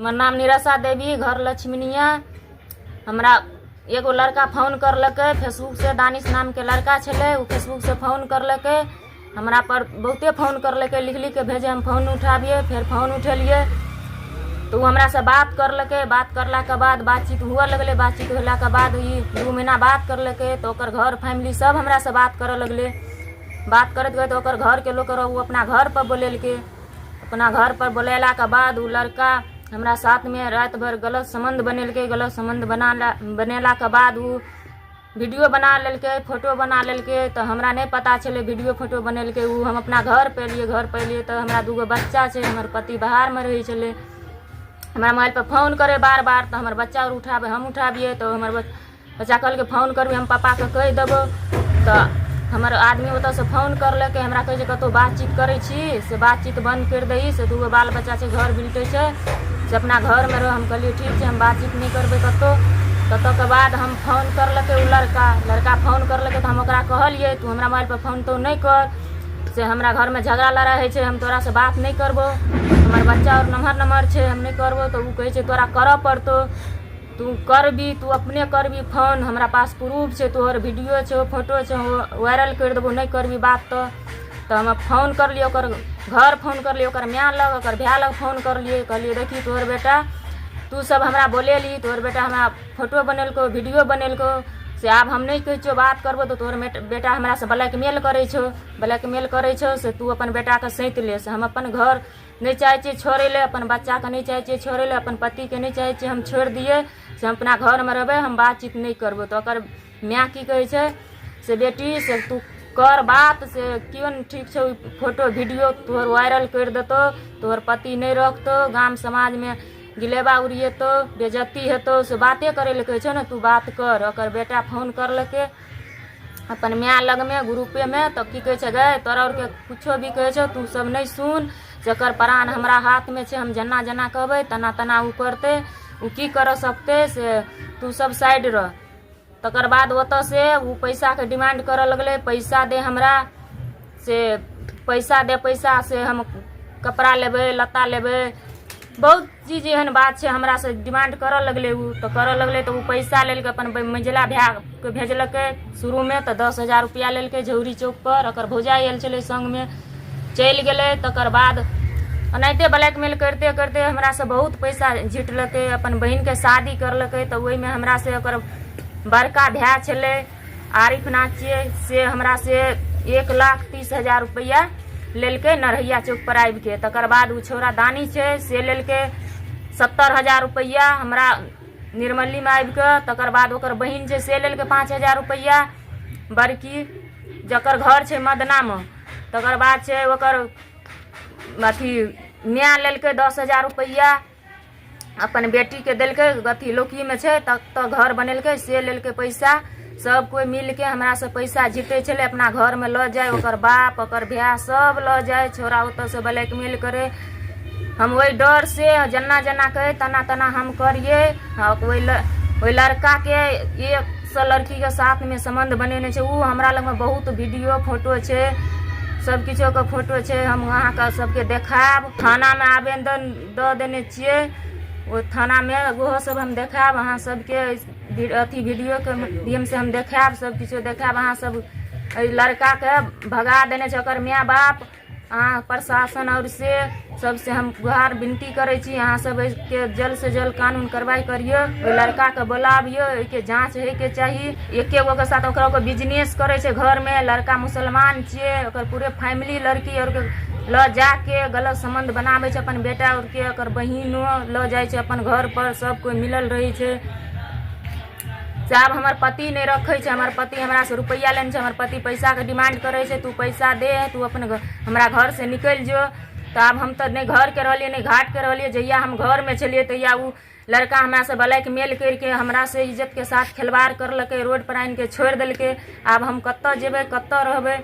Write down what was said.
हमर नाम निरसा देवी, घर लक्ष्मीनिया। हमरा एगो लड़का फोन करलकै फेसबुकसँ, दानिश नामके लड़का छलै। ओ फेसबुकसँ फोन करलकै, हमरा पर बहुते फोन करलकै, लिख लिखके भेजै, हम फोन उठाबियै। फेर फोन उठेलियै तऽ ओ हमरासँ बात करलकै। बात करलाके बाद बातचीत हुअ लगलै। बातचीत होलाके बाद ई 2 महीना बात करलकै, तऽ ओकर घर फैमिली सब हमरासँ बात करऽ लगलै। बात करैत करैत ओकर घरके लोक ओ अपना घरपर बोलेलकै। अपना घर पर बोलेलाके बाद ओ लड़का हमरा साथमे राति भरि गलत सम्बन्ध बनेलकै। गलत सम्बन्ध बनेलाके बाद ओ वीडियो बना लेलकै, फोटो बना लेलकै। तऽ हमरा नहि पता छलै वीडियो फोटो बनेलकै ओ। हम अपना घर पर एलियै। घर पर एलियै तऽ हमरा 2 गो बच्चा छै, हमर पति बाहरमे रहै छलै। हमरा मोबाइल पर फोन करै बार बार, तऽ हमर बच्चा आर उठाबै, हम उठाबियै। तऽ हमर बच्चा कहलकै, फोन करबी, हम पापाके कहि देबौ। तऽ हमर आदमी ओतऽसँ फोन करलकै, हमरा कहै छै, कतहु बातचीत करै छी से बातचीत बन्द करि दही, से 2 गो बाल बच्चा छै, घर बिलटै छै, से अपना घरमे रह। हम कहलियै, ठीक छै, हम बातचीत नहि करबै कतहु। ततऽके बाद हम फोन करलकै ओ लड़का। लड़का फोन करलकै तऽ हम ओकरा कहलियै, तू हमरा मोबाइलपर फोन तो नहि कर, से हमरा घरमे झगड़ा लड़ाइ होइ छै, हम तोरासँ बात नहि करबौ, हमर बच्चा आओर नमहर नमहर छै, हम नहि करबौ। तऽ ओ कहै छै, तोरा करऽ पड़तौ, तू करबी, तू अपने करबी फोन, हमरा पास प्रूफ छै, तोहर वीडियो छौ, फोटो छौ, वायरल करि देबौ, नहि करबी बात। तऽ हम फोन करलियै, ओकर घर फोन करलियै, ओकर माय लग, ओकर भाय लग फोन करलियै। कहलियै, देखी तोहर बेटा, तू सब हमरा बोलेली, तोहर बेटा हमरा फोटो बनेलकौ, वीडियो बनेलकौ, से आब हम नहि कहै छियौ बात करबौ तऽ तोहर बेटा हमरासँ ब्लैकमेल करै छौ, ब्लैकमेल करै छौ, से तू अपन बेटाके सैंत ले, से हम अपन घर नहि चाहै छियै छोड़ै लए, अपन बच्चाके नहि चाहै छियै छोड़ै लए, अपन पतिके नहि चाहै छियै हम छोड़ि दियै, से हम अपना घरमे रहबै, हम बातचीत नहि करबौ। तऽ ओकर माय की कहै छै, से बेटी, से तू कर बात, से केओ नहि ठीक छौ, फोटो वीडियो तोहर वायरल करि देतौ, तोहर पति नहि रखतौ, गाम समाजमे गिलेबा उड़िएतौ, बेजती हेतौ, से बाते करै लए कहै छौ ने, तू बात कर। ओकर बेटा फोन करलकै अपन माय लगमे ग्रुपेमे, तऽ की कहै छै, गै, तोरा आरके कुछो भी कहै छौ, तू सब नहि सुन, जकर प्राण हमरा हाथमे छै, हम जेना जेना कहबै तेना तेना ओ करतै, ओ की करऽ सकतै, से तू सब साइड रह। तकर बाद ओतऽ से ओ पैसाके डिमांड करऽ लगलै, पैसा दे हमरा, से पैसा दे, पैसा से हम कपड़ा लेबै, लत्ता लेबै, बहुत चीज एहन बात छै, हमरासँ डिमांड करऽ लगलै ओ। तऽ करऽ लगलै तऽ ओ पैसा लेलकै, अपन मझिला भायके भेजलकै शुरूमे, तऽ 10,000 रुपैआ लेलकै झौरी चौकपर। ओकर भौजाइ आयल छलै सङ्गमे, चलि गेलै। तकर बाद ओनाहिते ब्लैकमेल करिते करिते हमरासँ बहुत पैसा झिटलकै। अपन बहिनके शादी करलकै, तऽ ओहिमे हमरासँ ओकर बड़का भाय छलै, आरिफ नाथ छियै, से हमरासँ 1,30,000 रुपैआ लेलकै नरहैया चौकपर आबिके। तकर बाद ओ छौड़ा दानी छै, से लेलकै 70,000 रुपैआ हमरा निर्मलीमे आबिके। तकर बाद ओकर बहिन छै, से लेलकै 5,000 रुपैआ बड़की, जकर घर छै मदनामे। तकर बाद छै ओकर अथी माय लेलकै 10,000 रुपैआ, अपन बेटीके देलकै, अथी लौकीमे छै तक तऽ घर बनेलकै, से लेलकै पैसा। सब कोइ मिलके हमरासँ पैसा झिटै छलै, अपना घरमे लऽ जाइ, ओकर बाप, ओकर भाय सब लऽ जाइ। छौड़ा ओतऽसँ ब्लैकमेल करै। हम ओहि डरसँ जेना जेना कहै तेना तेना हम करियै। ओहि लड़काके 100 लड़कीके साथमे सम्बन्ध बनेने छै ओ। हमरा लगमे बहुत वीडियो फोटो छै, सब किछोके फोटो छै, हम अहाँके सबके देखायब। थानामे आवेदन दऽ देने छियै, ओ थानामे ओहो सब हम देखायब अहाँ सबके। अथी वीडियोके माध्यमसँ हम देखायब, सब किछो देखायब अहाँ सब। एहि लड़काके भगा देने छै ओकर माय बाप। अहाँ प्रशासन आओर से सबसे हम गुहार विनती करै छी, अहाँ सब एहिके जल्द से जल्द कानून कार्रवाई करियौ, ओहि लड़काके बोलाबियौ, एहिके जाँच होइके चाही। एके गोके साथ ओकरा ओकर बिजनेस करै छै घरमे। लड़का मुसलमान छियै, ओकर पूरे फैमिली लड़की आओरके लऽ जाके गलत सम्बन्ध बनाबै छै। अपन बेटा आओरके, ओकर बहिनो लऽ जाइ छै अपन घरपर, सब कोइ मिलल रहै छै। से आब हमर पति नहि रखै छै। हमर पति हमरासँ रुपैआ लेने छै। हमर पति पैसाके डिमांड करै छै, तू पैसा दे, तू अपन हमरा घरसँ निकलि जो। तऽ आब हम तऽ नहि घरके रहलियै, नहि घाटके रहलियै। जहिया हम घरमे छलियै, तहिया ओ लड़का हमरासँ ब्लैकमेल करिके हमरासँ इज्जतके साथ खेलवाड़ करलकै, रोडपर आनिके छोड़ि देलकै। आब हम कतऽ जेबै, कतऽ रहबै?